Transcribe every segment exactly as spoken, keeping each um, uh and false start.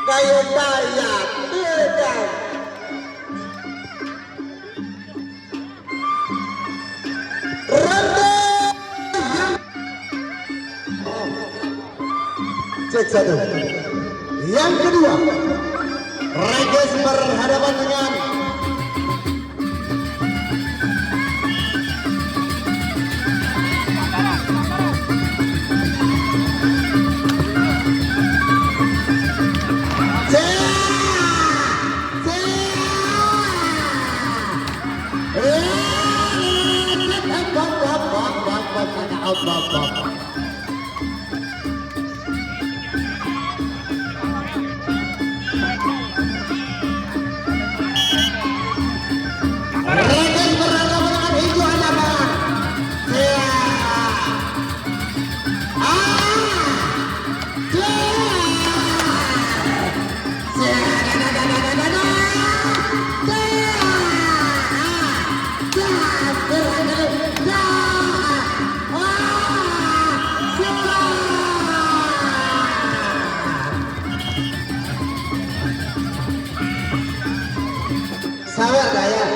Kayu Dayak, Medan. Ronde yang, cek satu. Yang kedua, Regis berhadapan dengan Regis berhadapan dengan Ijo Anaba. Siap. Ah. Siap. Siap. Siap. Siap. Siap. Siap. Ah. Siap. Sawer Dayak.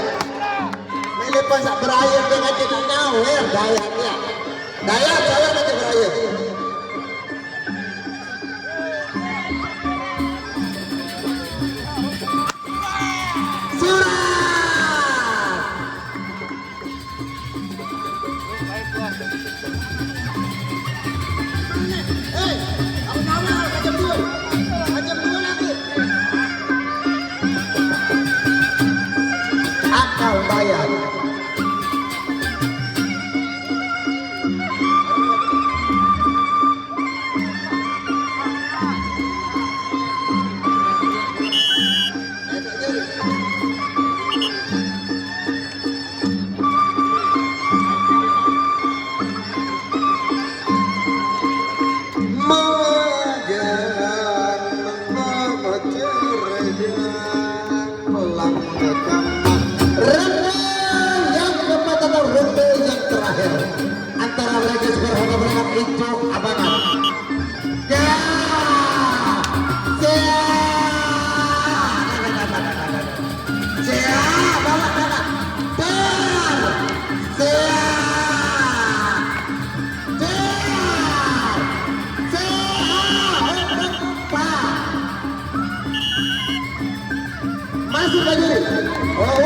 Melepan sak berair dengan kita nyawer Dayak ya. Dayak sawer nanti berair. Surat. Akal bayar. Ronde yang keempat atau ronde yang terakhir antara Regis berhadapan dengan Ijo Abangan. Ya. Siap. Siap, bawa kakak. Siap. Siap. Siap. Siap. Masuk lagi. Oh,